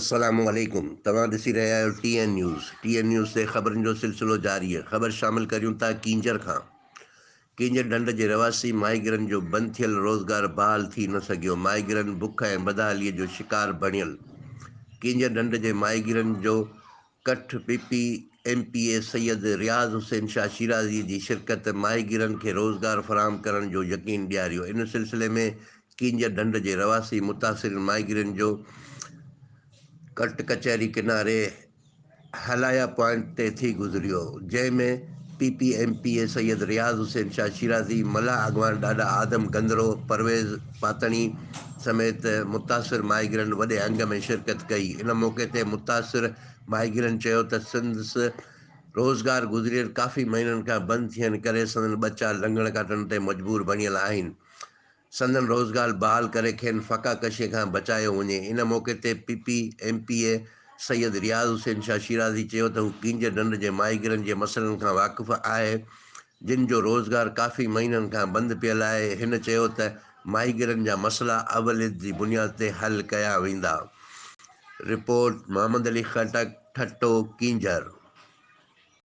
السلام عليڪم توهان ڏسي رهيا آهيو T N news T N news تي خبرن جو سلسلو جاري آهي خبر شامل ڪريون ٿا ڪينجهر کان ڪينجهر ڍنڍ جي رهواسي ماهيگيرن جو بند ٿيل روزگار بحال ٿي نه سگهيو ماهيگيرن بک ۽ بدحالي جو شڪار بڻيل ڪينجهر ڍنڍ جي ماهيگيرن جو ڪٺ P P M P A Syed Riaz Hussain Shah Shirazi جي شرڪت ماهيگيرن کي روزگار فراهم ڪرڻ جو يقين ڏياريو ان سلسلي ۾ ڪينجهر ڍنڍ جي رهواسي متاثرين ماهيگيرن جو ڪٽ ڪچهري ڪناري هلايا پوائنٽ تي ٿي گذريو، جنهن ۾ P P M P A Syed Riaz Hussain Shah Shirazi, ملاح اڳواڻ ڏاڏا آدم گندرو، پرويز پاتڻي سميت متاثر ماهيگيرن وڏي انگ ۾ شرڪت ڪئي. ان موقعي تي متاثر ماهيگيرن چيو ته سندس روزگار گذريل ڪافي مهينن کان بند ٿيڻ ڪري سندن ٻچا لنگهڻ ڪاٽڻ تي مجبور بڻيل آهن، سندن روزگار بحال ڪري کين فاقا ڪشي کان بچايو وڃي. ان موقعي تي P P M P A Syed Riaz Hussain Shah Shirazi چيو ته هو ڪينجهر ڍنڍ جي ماهيگيرن جي مسئلن کان واقف آهي جن جو روزگار ڪافي مهينن کان بند پيل آهي هن چيو ته ماهيگيرن جا مسئلا اوليت جي بنياد تي حل ڪيا ويندا. رپورٽ، محمد علي خٽڪ، ٺٽو، ڪينجهر.